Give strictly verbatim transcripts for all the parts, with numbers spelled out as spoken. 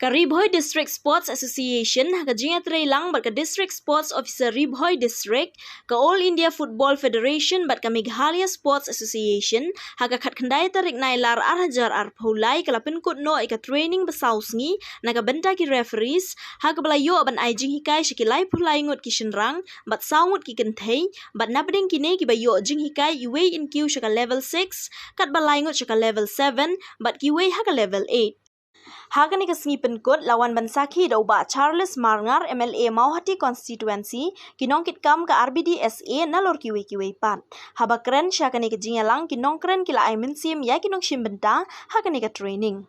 Ka Ri Bhoi District Sports Association, ha ka jingïatreilang bad ka District Sports Officer Ri Bhoi District, ka All India Football Federation bad ka Meghalaya Sports Association, ha ka khatkhyndai tarik Nailar ar hajar arphew lai ka la pynkut noh ïa ka training ba saw sngi na ka bynta ki referees, ha kaba la ïoh ban ai jinghikai sha ki laiphew lai ngut ki shynrang bad saw ngut ki kynthei, bad napdeng kine kiba ïoh jinghikai iwei in kiew sha ka level six, katba lai ngut sha ka level seven, bad kiwei ha ka level eight. Ha kane ka sngi pynkut la wan ban sakhi da u Bah Charles Marngar, M L A Mawhati Constituency, ki nongkitkam ka R B D S A nalor kiwei kiwei pat. Haba kren sha kane ka jingïalang, ki nongkren ki la ai mynsiem ïa ki nongshim bynta ha kane ka training.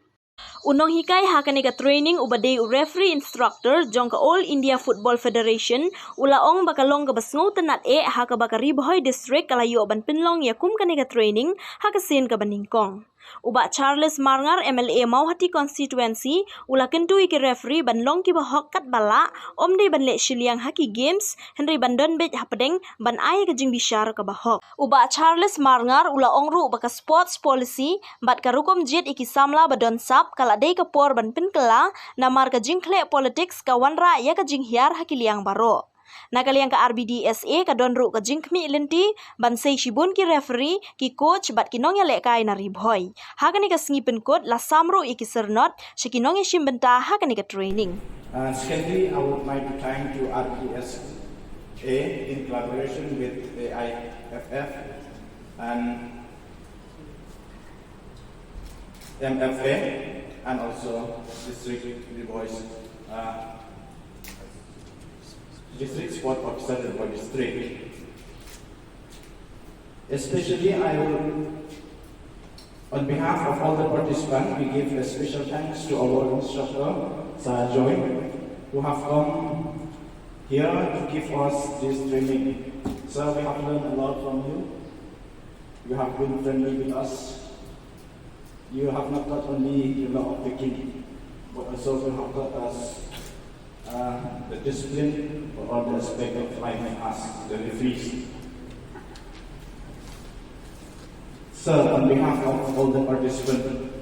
U nonghikai ha kane ka training uba dei u referee instructor jong ka All India Football Federation, u la ong ba ka long kaba sngewtynnad eh ha kaba ka Ri Bhoi District ka la ïoh ban pynlong ïa kum kane ka training ha ka sien kaba nyngkong. U Bah Charles Marngar, M L A Mawhati Constituency, u la kyntu ïa ki referee ban long kiba hok katba lah, ym dei ban leh shiliang ha ki games, hynrei ban don beit hapdeng ban ai ka jingbishar kaba hok. U Bah Charles Marngar u la ong ruh ba ka sports policy bad ka rukom jied ïa ki samla ba don sap ka la dei ka por ban pynkylla, namar ka jingkhleh politics ka wanrah ïa ka jinghiar ha ki liang baroh. Na ka liang ka R B D S A ka don ruh ka jingkhmih lynti ban sei shibun ki referee, ki coach bad ki nongïalehkai na Ri Bhoi. Ha kane ka sngi pynkut la sam ruh ïa ki syrnod sha ki nongïashim bynta ha kane ka training. Uh, secondly, I would like to thank to R B D S A in collaboration with A I F F and M F A and also District Ri Bhoi, uh, District Sport Officer Ri Bhoi District. Especially, I will, on behalf of all the participants, we give a special thanks to our instructor, Sir Joy, who have come here to give us this training. Sir, we have learned a lot from you. You have been friendly with us. You have not taught only the law of the king, but also you have taught us, uh, the discipline for all the aspect of life as the referees. Sir, on behalf of all the participants,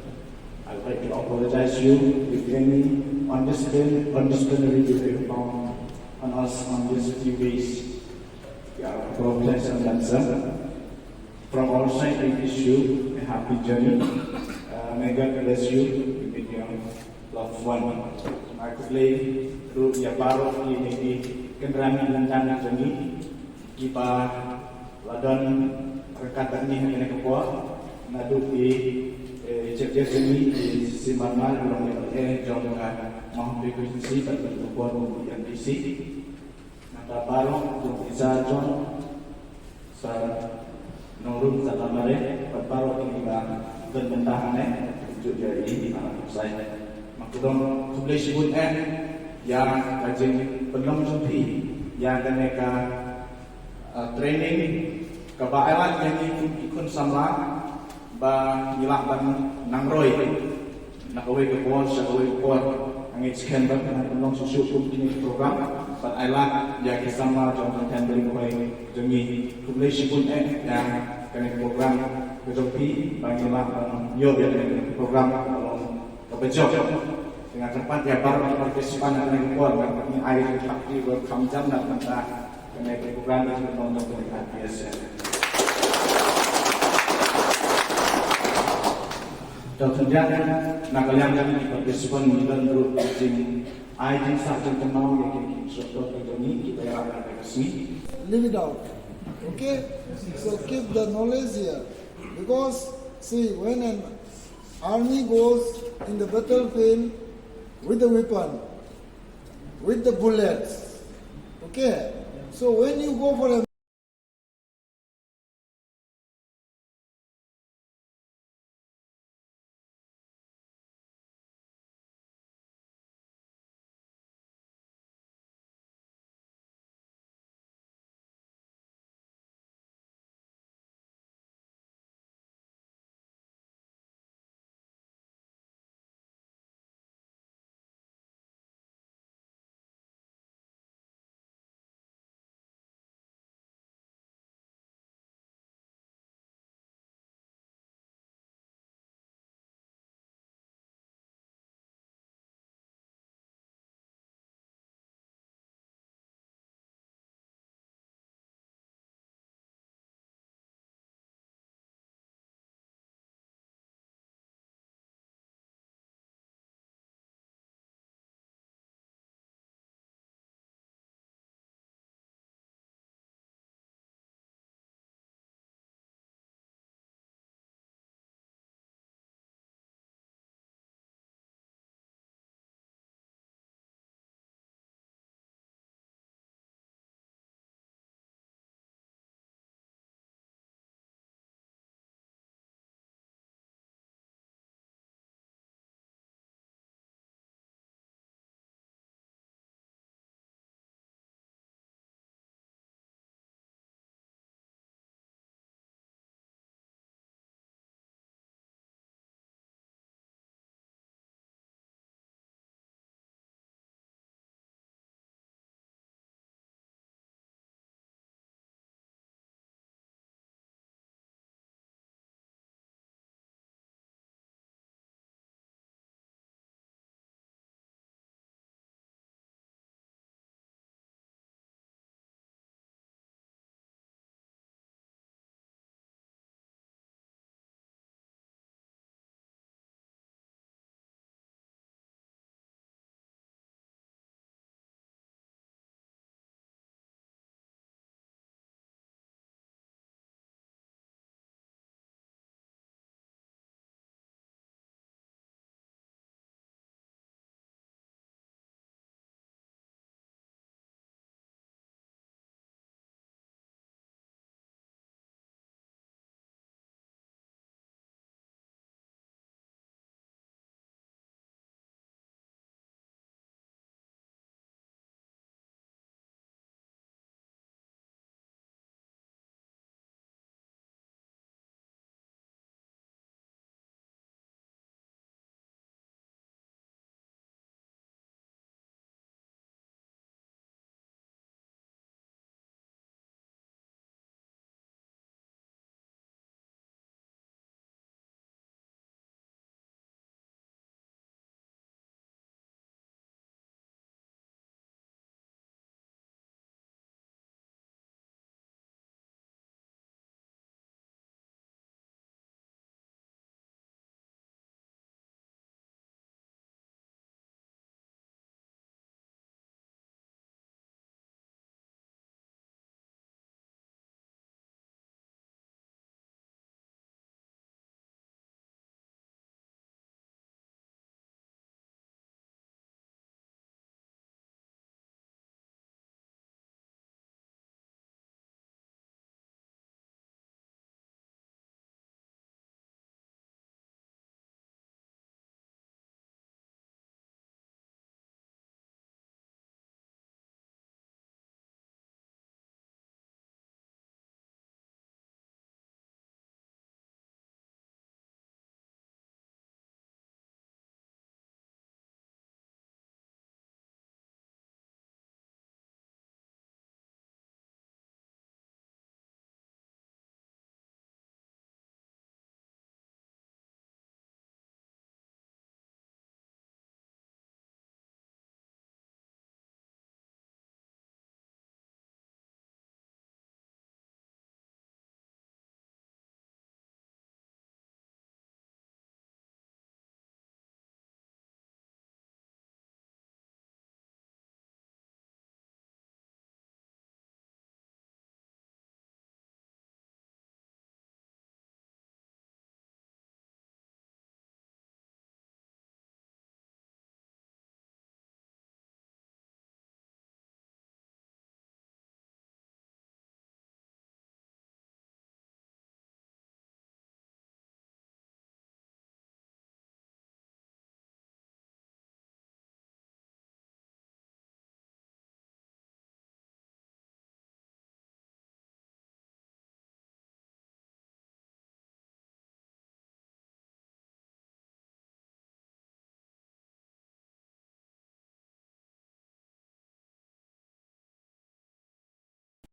I would like to apologize to you if any undiscipline, undisciplinary behavior found on us on these few days. We are apologizing on that, sir. From our side, we wish you a happy journey. Uh, may God bless you with your loved one. Nga khublei ruh ïa baroh ki, ki kynrad lynti jong ngi kiba la don ryngkat bad ngi ha kane ka por, naduh i, eh, Chief Guest jong ngi, i Sir Marngar, i long i jong ka Mawhati Constituency bad ka por i M D C. Nangta baroh jong i Sir John, Sir Nongrum, Sir Lamare, bad baroh kiba don bynta hangne, kumjuh ïa i Manak Kusai. Nga kyrpad khublei shibun eh ïa ka jingpynlong jong phi ïa kane ka, uh, training kaba ai lad ïa ngi kum ki khun samla ba ngi lah ban nang roi na kawei ka por sha kawei ka por. Nga ngeit skhem ba kan long shuh shuh kum kine ki program ban ai lad ïa ki samla jong ka thaiñ Ri Bhoi jong ngi. Khublei shibun eh ïa kane ka program ka jong phi ba ngi lah ban ïoh ïa kane ka program ka long kaba jop. Te nga kyrpad ïa baroh ki participant ha kane ka por, nga kyrpad ïa ngi ai ka thap ki ba kham jam na ka bynta kane ka program ka jingpynlong jong kane ka R P S M. Te khyndiat na ka liang jong ki participant ngi don ruh ka jingai jingsah jingkynmaw ïa ki instructor ki jong ngi kiba ïarap ha kane ka sngi. Leave it out. Okay? So keep the knowledge here. Because, see, when an army goes in the battlefield with the weapon, with the bullets, okay? So when you go for a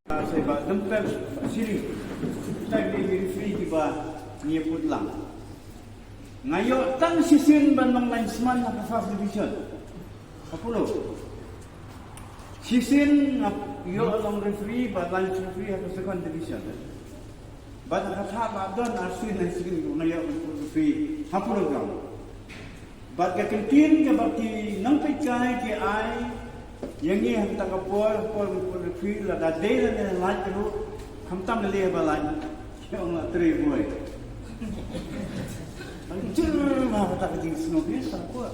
Sa ba dempel siri. Tang ni referee kiba ngi put lang. Nga ïoh tang shisien ban long linesman ha ka first division. Apollo. Shisien nga ïoh long referee ba line referee ha ka second division. Bad ha ka thah ba don arsien na shisien nga ïoh long referee ha Apollo ground. Bad ka kyntien kaba ki nongpeitkai ki ai ïa ngi ha kata ka por, por, por referee lada dei lane lait ruh khamtam lei ba lait. Ki ong la trei boi. Ang jur ma kata ka jingsngewbha sa ko.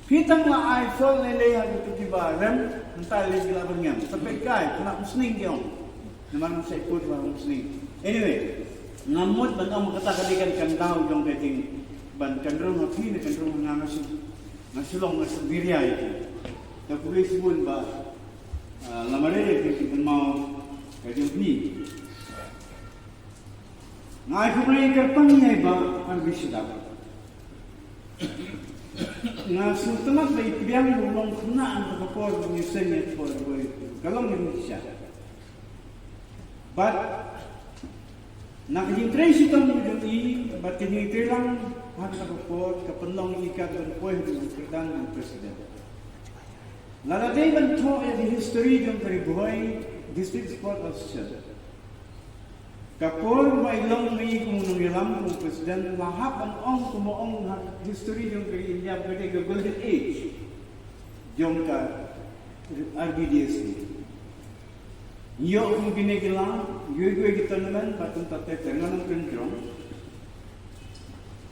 Phi tang la ai foul lei lei ha kito kiba rem, mynta lei ki la byrngem. Sa peitkai, kane umsning ki ong. Namar nga sa ïakut ba umsning. Anyway, nga mut ban ong kata ka dei kan kan daw jong ka jing ban kan rung ha phi ne kan rung ha nga, nga shu, nga shu long nga shu biria ïa phi. Nga khublei shibun ba, ah, la mareh ïa phi ki kynmaw ka jong phi. Nga ai khublei kyrpang ïa i Bah Arbi Shadap. Nga sngewtynnat ba i pdiang u long khynnah ha ka por ba ngi seng ïa ka por ba ka long ïa ngi sha. Bad na ka jingtrei shitom jong i bad ka jingtrei lang ha ka por ka pynlong i kat ban poi ha u kyrdan u president. Lada dei ban thoh ïa ka history jong ka Ri Bhoi District Sport Association. Ka por ba i long i kum u nongïalam kum u president la hap ban ong kum ong ha history jong ka India ba ka dei ka golden age jong ka R B D S A. Ïoh kum kine ki la, ïoh ïoh ki tournament ba kum ta te te ngan ong kren jong.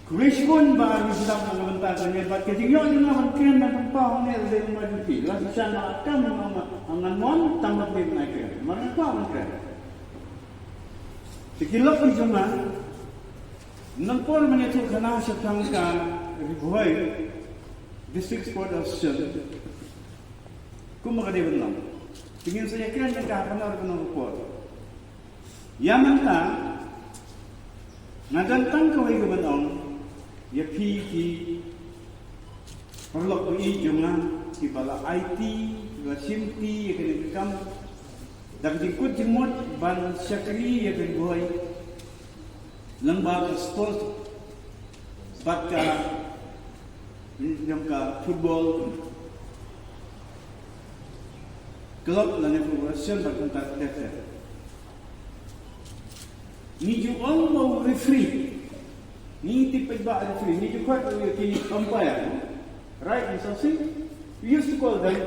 Khublei shibun Bah Arbi Shadap na ka bynta kane bad ka jingïoh jong nga ban kren ban pynpaw hangne da dei ma jong phi. La shisha nga la kam nga ma ngan mon tang ma phi ban ai kren. Mar nga kwah ban kren. Te ki lok ki jong nga. Nang por mynne tu khana sha tang ka Ri Bhoi District Sport Association. Kumba ka dei ban long. Te ngin sa ïakren ïa ka ha kano kano ka por. Ïa mynta nga don tang kawei ka ban ong ïa phi ki paralok ba ïeit jong nga kiba la aiti, kiba la shimti ïa kane ka kam da ka jingkut jingmut ban shakri ïa ka Ri Bhoi lyngba ka sport bad ka, jong ka football club lane football association bad kumta ter ter. Ngi ju ong ba u referee. Ngi tip ba referee. Ngi ju khot ba ki umpire. Right, Mister Singh? We used to call them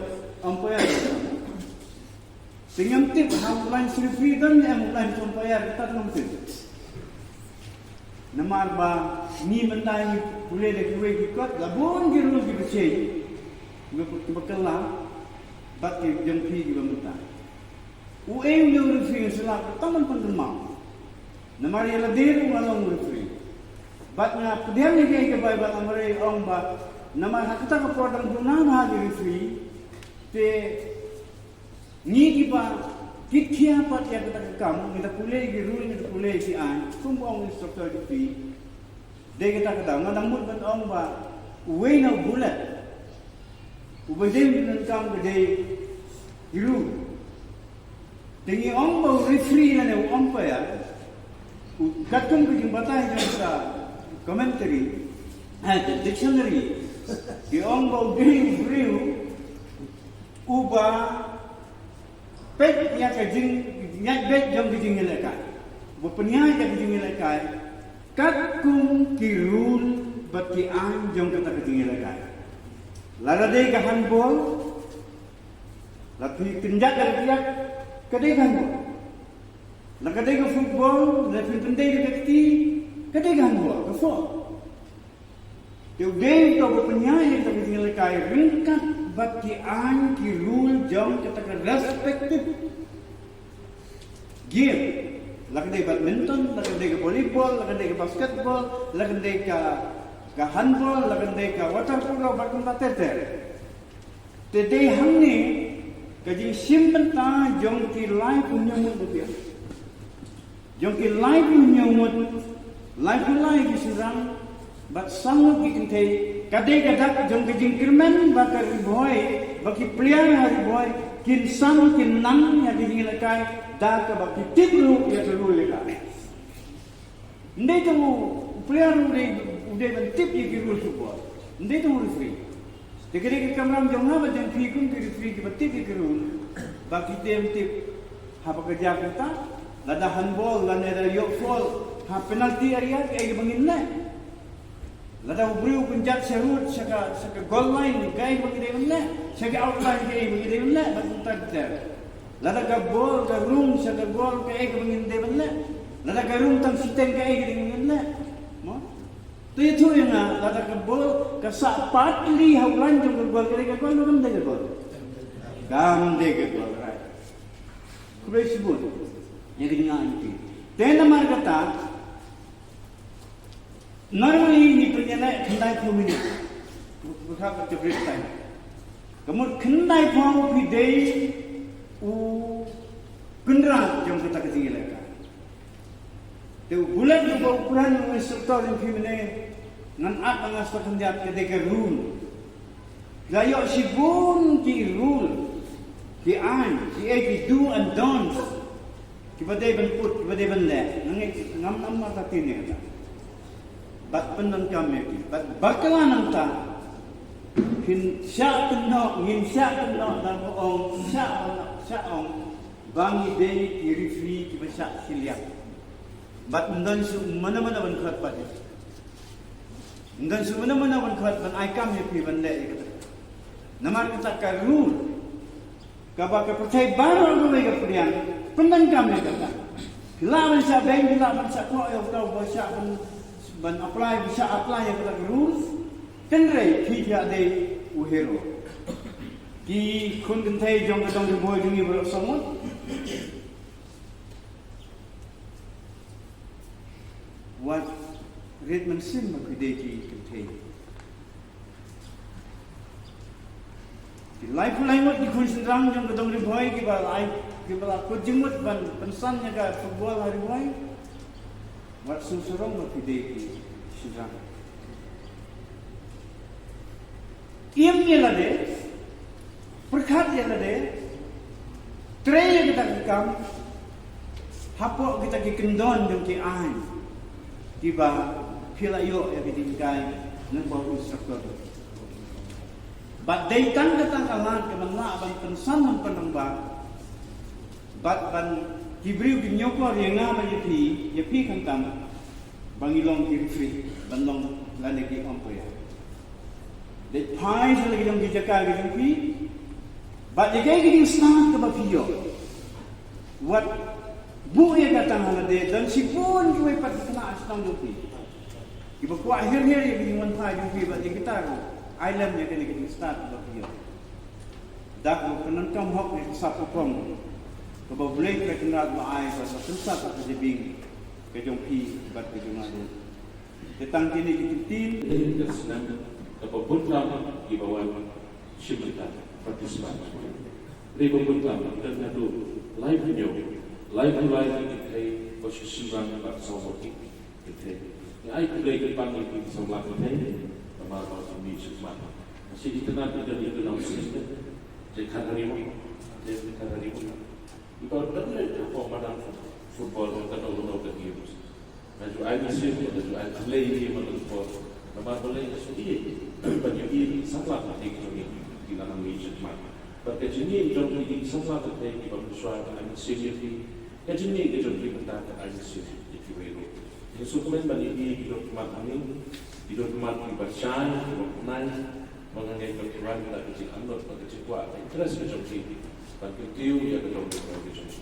umpire. Te ngam tip, ha u line referee don ne em u line umpire, kata ngam tip. Namar ba ngi mynta ngi pule da kiwei ki kot, la bun ki rule ki ba change. Ki ba, ki ba kylla, bad ki jong phi ki ba mynta. U ei u referee sila, tang ban pynkynmaw. Namar ïa lade ruh nga long referee. Bad nga pdiang ïa ka Baibl, namar ong ba, namar ha kata ka por dang duna bha ki referee, te ngi kiba kit khia pat ïa kata ka kam, ngi da pule ki rule, ngi da pule ki aiñ, kum ong instructor ki phi. Dei kata ka daw, nga dang mut ban ong ba, uwei na u bullet. Uba dei ban kam ka dei ki rule. Te ngi ong ba u referee lane u umpire, u katkum ka jingbatai jong ka commentary, eh, ka dictionary, ki ong ba u dei u briew uba peit ïa ka jing, ïa ka beit jong ka jingïalehkai. Uba pynïaid ïa ka jingïalehkai katkum ki rule bad ki aiñ jong kata ka jingïalehkai. Lada dei ka handball, la phi kynjat da ka ktiar, ka dei ka handball. La ka dei ka football, la phi pyndei da ka kti, ka dei ka handball, ka foul. Te u dei uta uba pynïaid ïa ka jingïalehkai ryngkat bad ki aiñ ki rule jong kata ka respective game. La ka dei badminton, la ka dei ka volleyball, la ka dei ka basketball, la ka dei ka, ka handball, la ka dei ka water polo, bad kumta ter ter. Te dei hangne ka jingshim bynta jong ki laiphew hynñiew ngut, jong ki laiphew hynñiew ngut, laiphew lai ki shynrang bad saw ngut ki kynthei, ka dei ka dak jong ka jingkyrmen ba ka Ri Bhoi, ba ki player ha Ri Bhoi Kin san, kin nang ïa ki jingïalehkai da kaba ki tip ruh ïa ki rule ïalehkai. Ym dei tang u player u dei, u dei ban tip ïa ki rule football. Ym dei tang u referee. Te ka dei ka kamram jong nga bad jong phi kum ki referee kiba tip ïa ki rule. Ba ki dei ban tip ha ba ka jaka kata, lada handball lane da ïoh foul ha penalty area, kaei kaba ngin leh? Lada u briew u pynjot sha rud, sha ka, sha ka goal line, kaei ba ngi dei ban leh? Sha ka outline, kaei ba ngi dei ban leh? Bad kumta ter. Lada ka ball ka rung sha ka goal, kaei ba ngi dei ban leh? Lada ka rung tang shiteng, kaei ba ngi dei ban leh? Mo? To ïathuh ïa nga, lada ka ball ka sah partly ha u line jong ka goal, ka dei ka goal, kam dei ka goal? Kam dei ka goal, right? Khublei shibun ïa ka jingïathuh. Te namar kata, normally ngi pynïaleh khyndai phew minit. Ka mut khyndai phew phi dei u kynrad jong kata ka jingïalehkai. Te u bullet uba u kren u instructor jong phi mynne, ngan ap ba nga sdang khyndiat, ka dei ka rule. La ïoh shibun ki rule, ki aiñ, kiei ki do and don'ts. Kiba dei ban put, kiba dei ban leh. Nga ngeit ngam, ngam marwei ïa kata. Bad pyndonkam ïa ki. Bad bakla nangta, phin shah kynnoh, ngin shah kynnoh da ba ong, shah ong, shah ong ba ngi dei ki referee kiba shah shiliang. Bad ym don shuh mano mano ban khot pat ïa ki. Ym don shuh mano mano ban khot ban ai kam ïa phi ban leh ïa kata. Namar kata ka rule kaba ka pyrthei baroh kawei ka pdiang, pyndonkam ïa kata. Phi lah ban shah beiñ, phi lah ban shah kwah ïa uta uba shah ban, ban apply, ban shah apply ïa kata ka rule. Hynrei phi ïa dei u hero. Ki khun kynthei jong ka Dong Ri Bhoi jong ngi baroh sawdong. Wat rit mynsiem ba phi dei ki kynthei. Ki laiphew lai ngut ki khun shynrang jong ka Dong Ri Bhoi kiba la, kiba la kut jingmut ban pynsan ïa ka football ha Ri Bhoi. Wat sngewsarong ba phi dei ki shynrang. Im ïa lade, pyrkhat ïa lade, trei ïa kita ki kam hapoh kita ki kyndon jong ki aiñ kiba phi la ïoh ïa ki jinghikai na ka bynta instructor. Bad dei tang kata ka lad ka ban lah ban pynsan ban pynrangbah. Bad ban ki briew kin ïoh kor ïa nga bad ïa phi, ïa phi khamtam, ba ngi long ki referee, ban long lane ki umpire. Dei phai sha la ki jong ki jaka ki jong phi. Bad ïa kaei ka jingstad kaba phi ïoh, wat buh ïa ka tang ha lade, don shibun kiwei pat ki khynnah shnong jong phi kiba kwah hiar hiar ïa ka jingwan phai jong phi, bad ïa kita ruh ai lem ïa kane ka jingstad kaba phi ïoh. Da kaba pyndonkam hok ïa ka sap ka pom kaba Blei Trai Kynrad u la ai, bad ba pynsap ïa ka jabieng ka jong phi bad ka jong nga ruh. Te tang kine ki ktien. Ka snem kaba bun tam kiba wan shim bynta participant. Dei ba bun tam, ki don haduh laiphew hynñiew, laiphew lai ki kynthei ba shu shynrang bad saw ngut ki kynthei. Ngi ai khublei kyrpang ïa ki samla kynthei namar ba ki mih shakhmat. Nga sngewthuh ki don ïa ki nongshim, te khat ha ri mo, te khat ha ri mo. Ki ba don ïa ka madan football, ka don ïa ka games. Nga ju ai mynsiem, nga ju ai khublei ïa ki man ka por. Namar balei nga sngewthuh ban ïohi samla kynthei ki jong ngi ki la nang mih shakhmat. Bad ka jingmih jong ki samla kynthei kiba mynshuwa ka ai mynsiem ïa ki. Ka jingmih ka jong ki mynta ka ai mynsiem ïa kiwei ruh. Nga sngewkmen ban ïohi ki don khmat hangne, ki don khmat kiba shai, kiba khnai. Ba nga ngeit ba ki wan da ka jingangnud, da ka jingkwah, ka interest ka jong ki ban kyntiew ïa ka dong ka jong ki.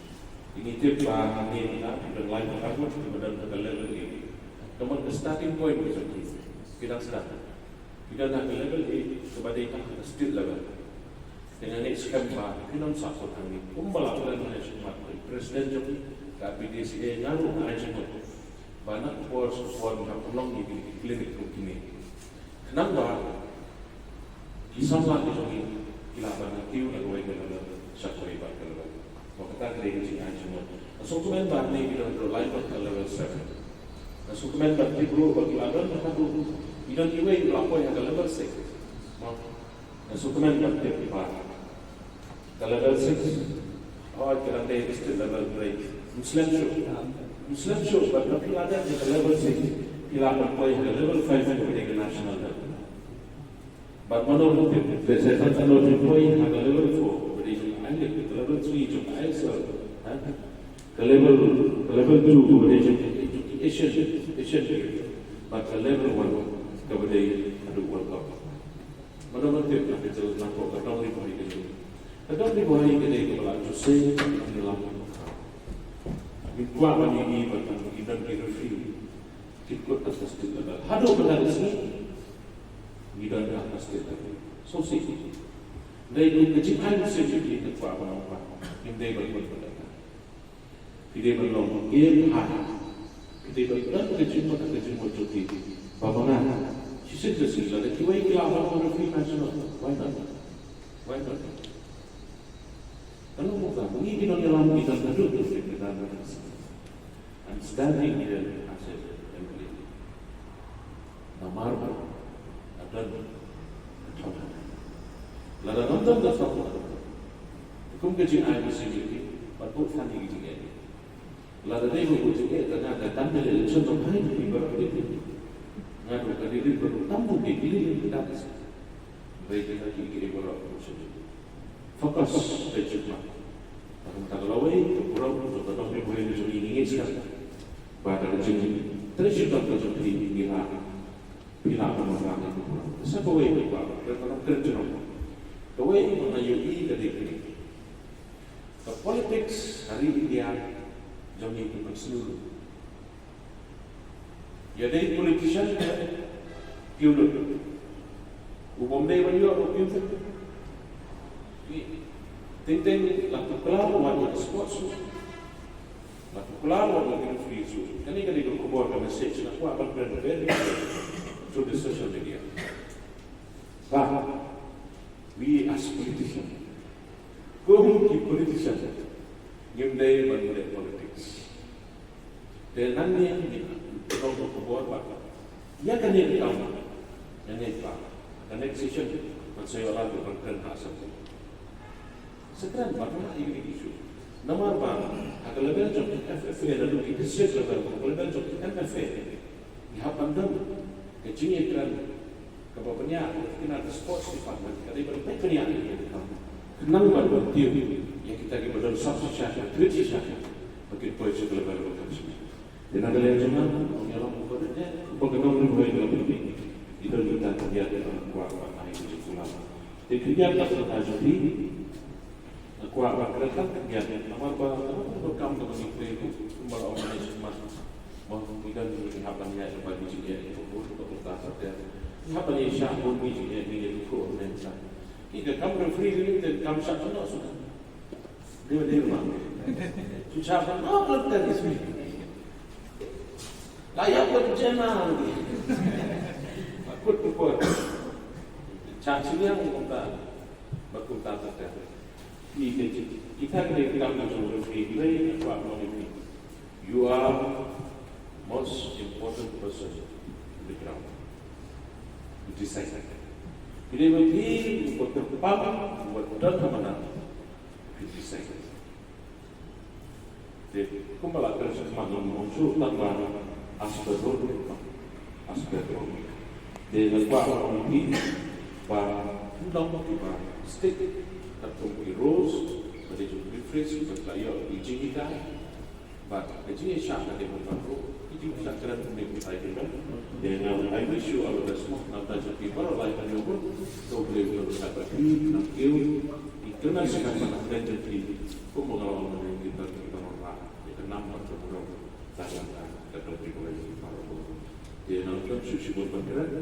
Ngi tip ba hangne mynta ki don lai pathar ngut kiba don ha ka level eight. Ka mut ka starting point ka jong ki, ki dang start. Ki don ha ka level eight kaba dei tang ha ka state level. Te nga ngeit skhem ba phin ym sah kut hangne. Kumba la plan, nga ai jingmut, president jong ka P D S A, nga ruh nga ai jingmut ba na ka por sha ka por ngi hap long ïa ki clinic kum kine. Khnang ba ki samla ki jong ngi ki lah ban kyntiew na kawei ka level sha kawei pat ka level. Ba kata ka dei ka jingai jingmut. Nga sngewkmen ba hangne ki dang don lai pat ka level seven. Nga sngewkmen ban tip ruh ba ki la don haduh, ki don kiwei ki la poi ha ka level six. Mo, nga sngewkmen ban tip ba Ka level six. Oh, ka dang dei state level three. Ym slem shuh. Ym slem shuh, bad haba phi la dep ïa ka level six, phi lah ban poi ha ka level five kaba dei ka national level. Bad mano ruh te, te sa tang kano phi poi ha ka level four kaba dei jong ka I-League, ka level three jong ka I S L. Ha? Ka level, ka level two kaba dei jong ka Asian, Asian Games. Bad ka level one kaba dei haduh World Cup. Mano ban tip na ka jylla, na ka dong ri bhoi ka jong. Ka dong ri bhoi ka dei kaba la jur shisha, ka dei la. Ngi kwah ban ïohi ba tang ki don ki referee kin kut ha ka state level. Haduh mynta ka sngi ngi don ha ka state level. So shisha. Dei kum ka jingai mynsiem jong ngi, ngi kwah ban ong ba ngim dei ban kut ba tang. Phi dei ban long em ha. Phi dei ban don ka jingmut, ka jingmut jong phi. Ba ma nga, shisien shisien lada kiwei ki lah ban long referee national, why not? Why not? Ka long kumta, ma ngi ki nongïalam ngi don haduh katta katta. Ngan sdang ïa ngi ha sha M L A. Namar ba ka don ka thong. Lada ngam don ka thong, kum ka jingai mynsiem ïa phi, bad bun than ïa ki jingeh. Lada dei ba bun jingeh, ka nga ka tang ka election ba phai, phi baroh phi tip. Nga ruh ka dei ba ruh tam bun ki, ki dei ki dang. Dei kita ki, ki dei baroh bun jingeh. Focus, dei jingmut. Tang ka lawei ka burom jong ka dong ri bhoi jong ngi, ngi ngeit skhem ba da ka jingtrei shitom ka jong phi, ngi lah, phi lah ban wanrah ïa ka burom. Sa kawei ka ba, ka dong kren jong ngi. Kawei ba nga ïohi ka dei kane. Ka politics ha ri India jong ngi ka pynsngew. Ïa dei politician ka phi u lut. U bym dei ban ïoh ruh phi u lut. Teng teng la puklar wat ïa ka sports ruh. La puklar wat ïa ka referee ruh. Kane ka dei ka khubor, ka message nga kwah ban kren very clear through the social media. Ba, we as politician, kum ki politician, ngim dei ban leh politics. Te nangne ngi pynlong ka khubor ba ïa kane ka kam, ïa kane ka kam, ka next session ban sa ïoh lad ban kren ha Assembly. Sa kren bha ïa kane ka issue. Namar ba ha ka level jong ka F F A, naduh ki district level, ha ka level jong ka M F A, ngi hap ban don ka jingïakren kaba bniah, kane ka sports department ka dei ban peit bniah ïa kane ka kam. Khnang ban kyntiew ïa kita kiba don sap shisha, ki krit shisha, ba kin poi sha ka level ba kan shisha. Te na ka liang jong nga, ong ïa la, kumba ka dei, kumba ka dei, ong ïa la, ki don kita khyndiat kiba kwah ban ai ka jingkular. Te khyndiat ka sngewthuh jong phi, nga kwah ban kren tang khyndiat, namar ba, namar ba ka kam kaba ngi pyrkhat, kumba la ong mynne sha khmat, ba ngi don, ngi hap ban ïaid lypa ki jingeh, ki bun, ki bun, ki bun, ngi hap ban ïaishah bun ki jingeh, ngi ïathuh mynne sha. Ki ka kam referee, ki ka kam shah, shah, shah. Dei, dei, ma. Shu shah ban, oh, lynter ismi. La ïa pynjema lagi. Ba kut pukor. Shah siniang kumta. Ba kumta kumta. Ïa ka jing, kita ki dei ki kam jong referee, ki dei ki kwah long ïa ki. You are most important person in the ground. You decide. Ki dei ba phi, ba kyrpang, ba don ha madan. Phi decide. Te kumba la kren sha khmat, ngam ong shuh tang ba as per rule, as per rule. Te nga kwah ban ong ïa phi ba pynlong kiba strict katkum ki rules, ba dei jong ki referees, ba la ïoh ki jinghikai. Bad ka jingïaishah ka dei ban ban ruh, ki jingïaishah kren kumne kumtai ki ban. Te nga, I wish you all the best mo, na ka bynta jong phi baroh lai ban ïoh bun. To U Blei un ïarap ïa phi, nang kiew, ki kyrmen sngewbha na ka bynta jong phi, kumba nga la ong mynne, ki ban, ki ban wanrah ïa ka nam bad ka burom da ka dong ri bhoi baroh. Te nang kyrmen shuh shibun ban kren.